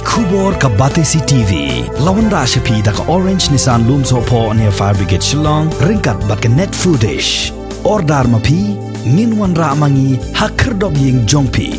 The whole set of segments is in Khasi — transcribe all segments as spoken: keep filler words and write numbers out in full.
Khubor ka Batesi T V. La wanrah sha phi da ka Orange Nissan Lumsohphoh near Fire Brigade Shillong, ryngkat bad ka Net Foodish. Order ma phi, ngin wanrah ma ngi ha khyrdop ïing jong phi.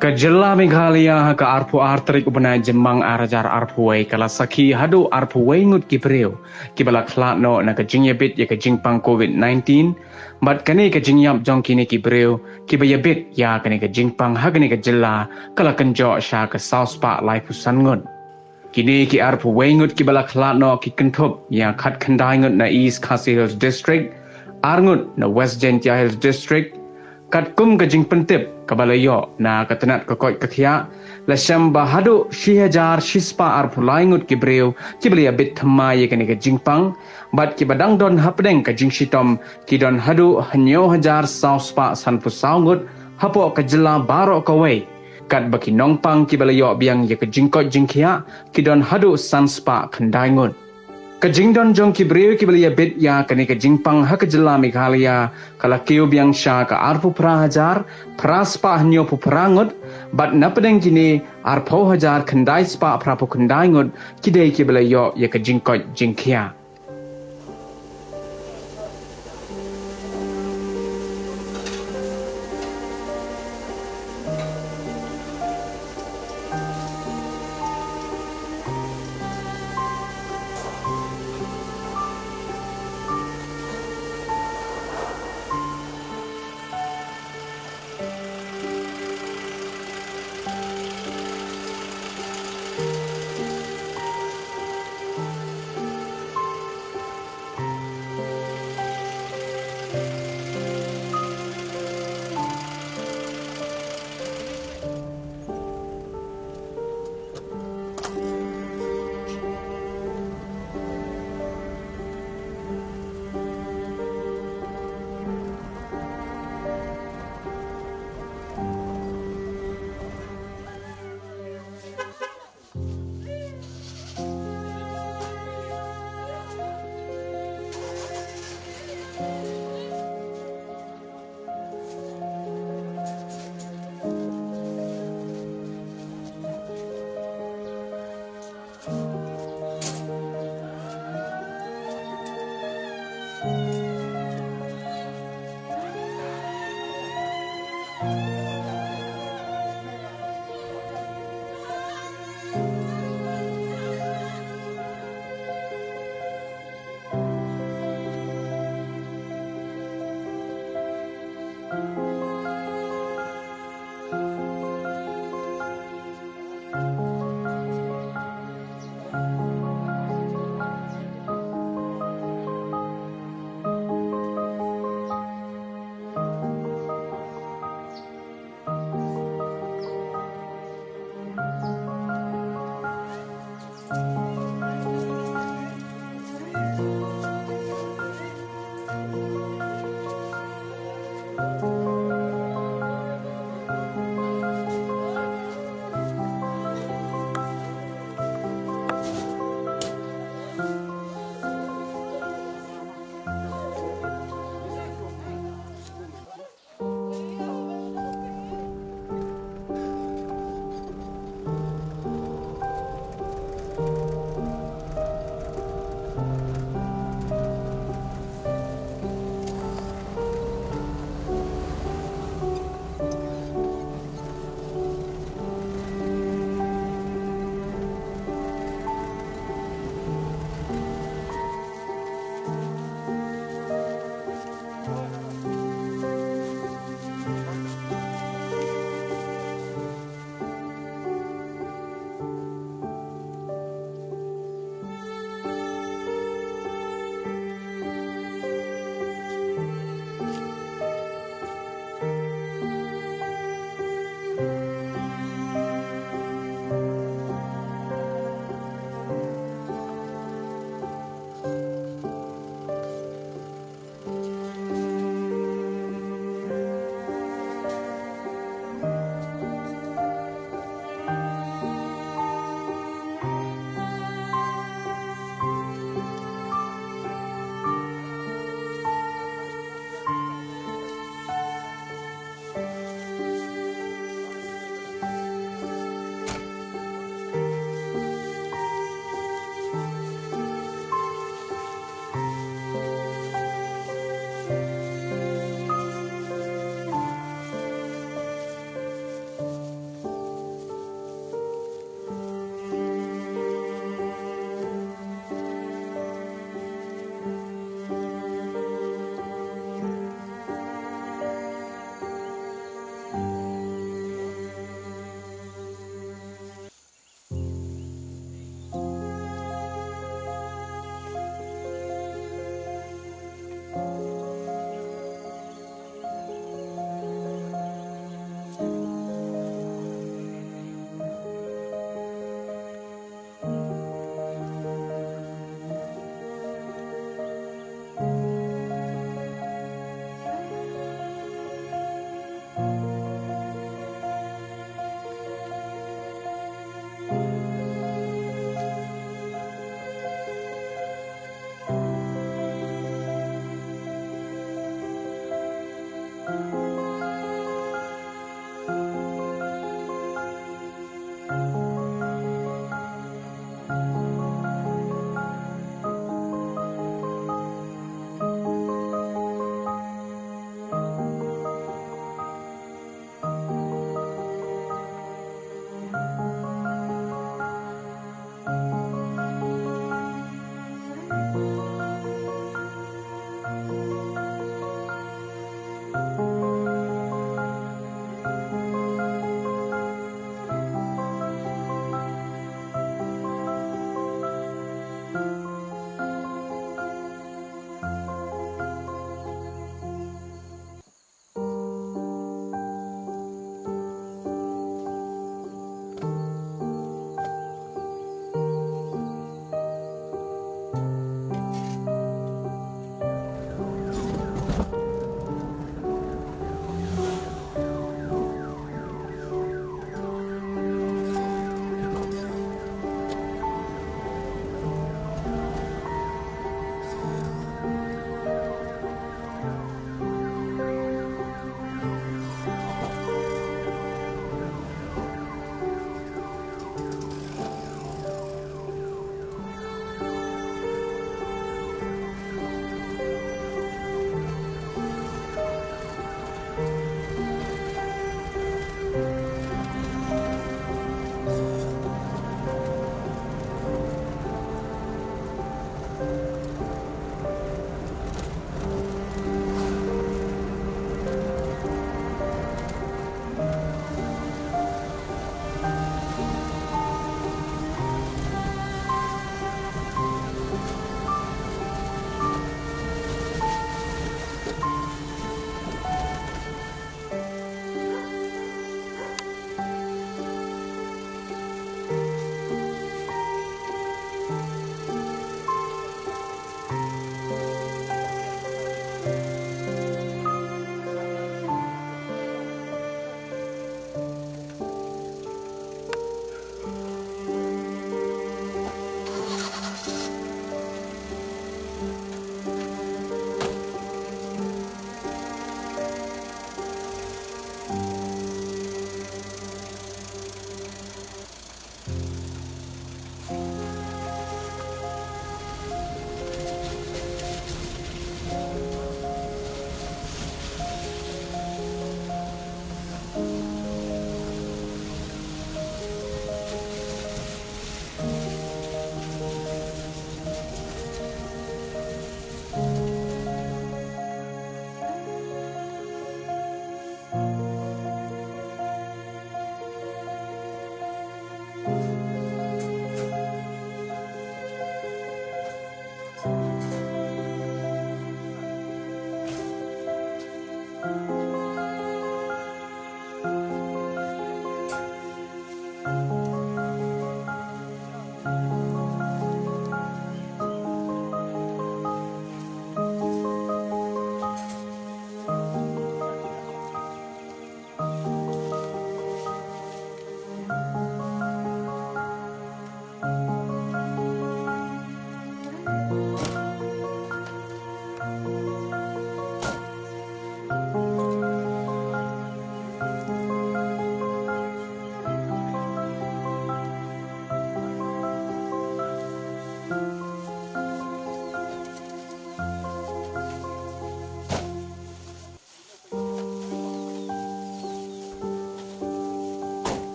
Ka jylla Meghalaya ha ka arphew ar tarik u bnai Jymmang ar hajar arphew wei ka la sakhi haduh arphew wei ngut ki briew kiba la khlad noh na ka jingïabit ïa ka jingpang covid nineteen, bad kane ka jingïap jong kine ki briew kiba ïabit ïa kane ka jingpang ha kane ka jylla ka la kynjoh sha ka saw spah laiphew san ngut. Kine ki arphew wei ngut kiba la khlad noh ki kynthup ïa khatkhyndai ngut na East Khasi Hills District, ar ngut na West Jaintia Hills District. Katkum ka jingpyntip kaba la ïoh na ka tnat ka koit ka khiah, la shem ba haduh shi hajar shi spah arphew lai ngut ki briew kiba la ïabit thymmai ïa kane ka jingpang, bad kiba dang don hapdeng ka jingshitom ki don haduh hynñiew hajar saw spah sanphew saw ngut hapoh ka jylla baroh kawei. Katba ki nongpang kiba la ïoh biang ïa ka jingkoit jingkhiah ki don haduh san spah khyndai ngut. Ka jingdon jong ki briew kiba la ïabit ïa kane ka jingpang ha ka jylla Meghalaya ka la kiew biang sha ka arphew phra hajar phra spah hynñiewphew phra ngut, bad na pdeng kine arphew hajar khyndai spah phraphew khyndai ngut ki dei kiba la ïoh ïa ka jingkoit jingkhiah.